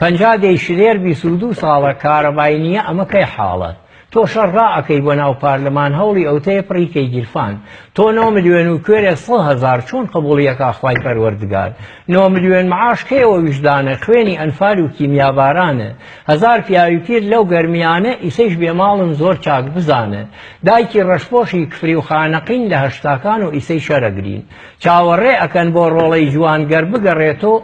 50 دەی شلێر 22 ساڵە کارەبای نییە ئەمە کەی حاڵە؟ تۆ شەڕ ڕائەکەی بۆ ناو پارلمان هەوڵی ئەوتەیە پڕی کەی گیرفان تۆ نۆ ملیۆن و کوێرێ 100 هەزار چۆن قبوڵی ئەکا خوای پەروەردگار نۆ ملیۆن معاش کەیەوە ویژدانە خوێنی ئەنفال و کیمیابارانە هەزار پیاوی پیر لەو گەرمیانە ئیسەیش بێ ماڵن زۆر چاک بزانە دایکی ڕەشپۆشی کفری و خانەقین لە هەشتاکان و ئیسەی شەرەگرین چاوەڕێ ئەکەن بۆ ڕۆڵەی جوان گەر بگەڕێتۆ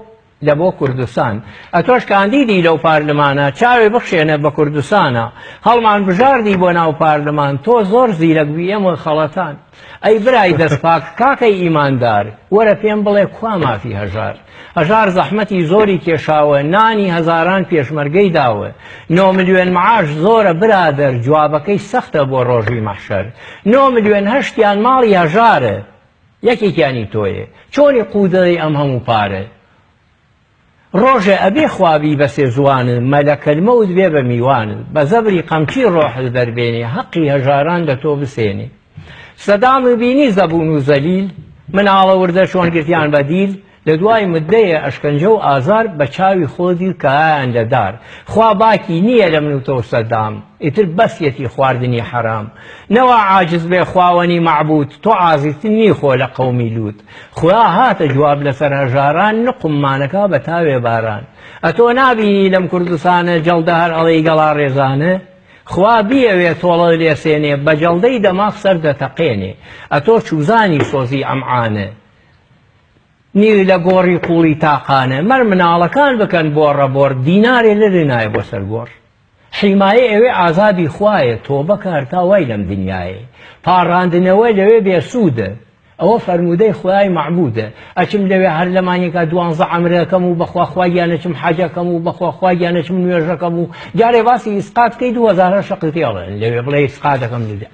لە بۆ کوردستان ئەتۆش کاندیدی لەو پارلمانە چاوێ بخشێنە بە کوردستانە هەڵمان بژاردی بۆ ناو پارلمان تۆ زۆر زیرەک بی ئێمە خەڵەتان ئەی برای دەست پاک کاکەی ئیماندار وەرە پێم بڵێ کوا مافی هەژار هەژار زەحمەتی زۆری کێشاوە نانی هەزاران پێشمەرگەی داوە نۆ ملیۆن معاش زۆرە برادەر جوابەکەی سەختە بۆ ڕۆژی مەحشەر نۆ ملیۆن هەشتیان ماڵی هەژارە یەکێکیانی تۆیە چۆنی قوودەی ئەم هەموو پارە ڕۆژێ ئەبێ خوا بیبەسێ زوانت مەلەکەل مەوت بێ بە میوانت بە زەبری قەمچی ڕۆحت دەربێنێ هەقی هەژاران لە تۆ بسێنێ سەدام بینی زەبوون و زەلیل مناڵە وردە چۆن گرتیان بە دیل لە دوای مدەیە ئەشکەنجە و ئازار بە چاوی خۆدی کایان لە دار خوا باکی نییە لە من و تۆ سەدام ئیتر بەسیەتی خواردنی حەرام نەوا عاجز بێ خواوەنی مەعبود تۆ عازیزتر نی خۆ لە قەومی لوت خوا هاتە جواب لەسەر هەژاران نقوممانەکا بە تاوێ باران ئەتۆ نابینی لەم کوردستانە جەڵدە هەر ئەڵێی گەڵا ڕێزانە خوا بیەوێ تۆڵە لێسێنێ بە جەڵدەی دەماغ سەر دەتەقێنێ ئەتۆ چوزانی سۆزی ئەمعانە نی لە گۆڕی قوڵی تاقانە مەر مناڵەکان بکەن بۆڕە بۆڕ دینارێ لەرێ نایە بۆ سەر گۆڕ حیمایە ئەوێ ئازابی خوایە تۆبە کە هەرتا وای لەم دنیایێ پاڕاندنەوە لەوێ بێ سوودە ئەوە فەرموودەی خودای مەعبوودە ئەچم لەوێ هەر لە مانگێکا دوانزە عەمرەکەم و بەخوا خوا گیانەچم حەجەکەم و بەخوا خوا گیانەچم نوێژەکەم و جارێ باسی ئیسقات کەی 2000 شەقت تێڵێن لەوێ بڵێ ئیسقاتەکەم لێ.